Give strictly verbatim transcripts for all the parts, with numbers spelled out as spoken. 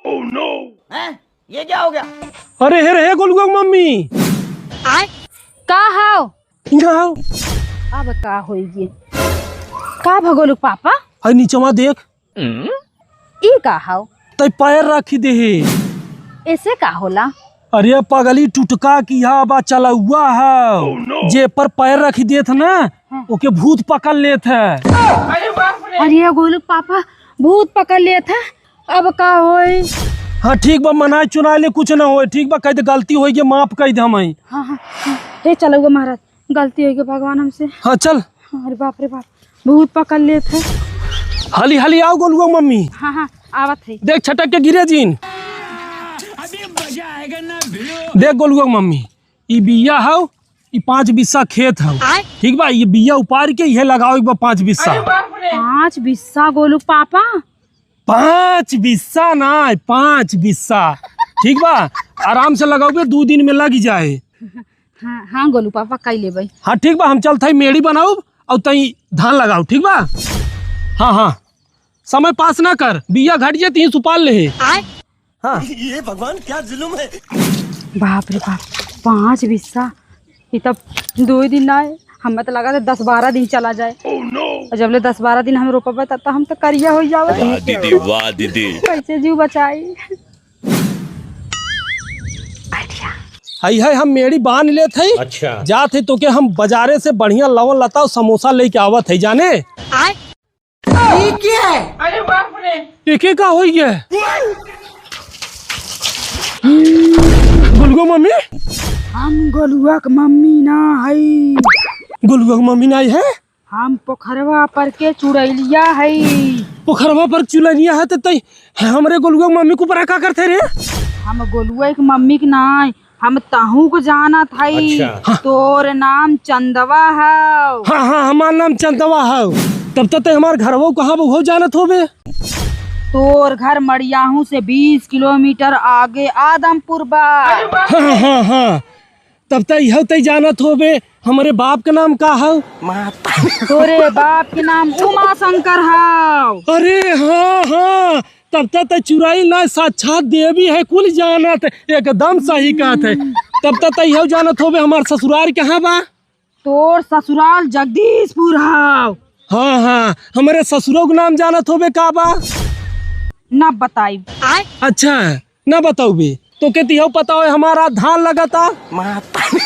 हैं? ये क्या हो गया? अरे हे रे, हे गोलुआ के मम्मी। आय? का हाव? यहाँ आओ। अब का होई ये? का भा गोलू पापा? अरे नीचवा देख। ई का हाव? तै पैर रखी देहे। ऐसे का होला? अरे पगली, टुटका किहा बा चलउआ है। जे पर पैर रखी देत है ना, हाँ। ओके भूत पकड़ लेत है। अरे गोलू पापा, भूत पकड़ लेत है। अब का होई? हाँ ठीक बा, मनाई चुनाई ले कुछ ना होई। ठीक बा, कह दे गलती होई के माफ कह दे हमई। हाँ, हाँ, हाँ। हे चलउआ महाराज, गलती होई के भगवान हमसे। हाँ चल। अरे बाप रे बाप, भूत पकड़ लेत है। हाली हाली आओ गोलुआ मम्मी। हाँ, हाँ, आवत है। देख छटक के गिरे जिन। देख गोलुआ मम्मी, ई बिया हौ, ई पाँच बिस्सा खेत हौ। आय। ठीक बा, ई बिया उपार के इहे लगाओ एक बार पाँच बिस्सा। पाँच बिस्सा गोलू पापा? पाँच बिस्सा ना, पाँच बिस्सा। ठीक बा, आराम से लगाओगे, दू दिन में लग जाए। हाँ, हाँ, गोलू पापा, कई लेबै। हाँ, ठीक बा, हम चलत हई मेड़ी बनाउब अउर तई धान लगाउब, ठीक बा? हाँ, हाँ, समय पास ना कर, बिया घट जे, तहीं सुपाल लेहे। आय। हाँ। ये भगवान, क्या जुल्म है। बाप रे बाप, पाँच बिस्सा, ई तब दो ही दिन ना है, हमें तो लगा था दस बारह दिन चला जाए। अउर जब ले दस बारह दिन हम रोपबे, तब तो हम तो करिया होइ जावे। वाह दीदी, वाह दीदी। कैसे जीव बचाई? हई है, हम मेड़ी बांध लेत हई। अच्छा। जात हई तोके हम बजारे से बढ़िया लवन लता अउर समोसा लेके आवत हई, जाने? आय? ई के है? अरे बाप रे। एके का होई गया? गोलुआ मम्मी? हम गोलुआ के मम्मी ना हई। गोलुआ के मम्मी ना है? हम पोखरवा पर के चुड़ैलिया हई। पोखरवा पर चुड़ैलिया है तो तई हमरे गोलुआ के मम्मी के ऊपर का करते रे? हम गोलुआ के मम्मी के ना, हम तहूँ को जानत हई। अच्छा। हाँ। तोर नाम चंदवा हौ। हाँ, हाँ, हमार नाम चंदवा हौ। तब तो तै हमार घरवो कहाँ बा, उहो जानत होबे। तोर घर मड़ियाहू से बीस किलोमीटर आगे आदमपुर बा। हाँ, हाँ, हाँ। तब तो इहो तै जानत होबे, हमरे बाप के नाम का हौ? तोरे बाप के नाम उमा शंकर हौ। अरे हाँ, हाँ, तब तो तै चुड़ैल ना, साक्षात देवी है, कुल जानत है, एकदम सही कहत है। तब तो तै इहो जानत होबे हमार ससुरार कहाँ बा? तोर ससुराल जगदीशपुर हौ। हाँ, हाँ, हमरे ससुरो के नाम जानत होबे का बा? ना बताई। अच्छा, ना बताउबे? तोके तिहौ पता होए हमारा धान लगाता?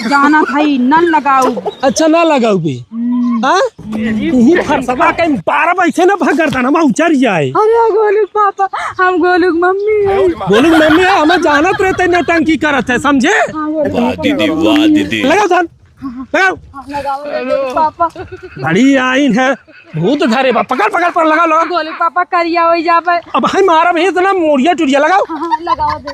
जानत हई, नन लगाउब। अच्छा, ना लगाउबे? हम्म। हाँ? यही फरसवा के बारह बजे से ना भगरता ना, उचर जाए। अरे गोलू पापा, हम गोलू के मम्मी है। गोलू के मम्मी है, हमें जानत रहते नौटंकी करत है, समझे? हाँ, गोलू वाह पापा। दीदी, वाह दीदी। लगाओ धान। लगाओ। हाँ, लगाओ, गोलू पापा। बड़ी आइन है, भूत धरे बा, पकड़, पकड़, पकड़, लगाओ, लगाओ। गोलू पापा करिया होइ जाबे। अब है मारा भी इतना मोड़िया टुड़िया लगाओ। हाँ, हाँ, लगाओ दे।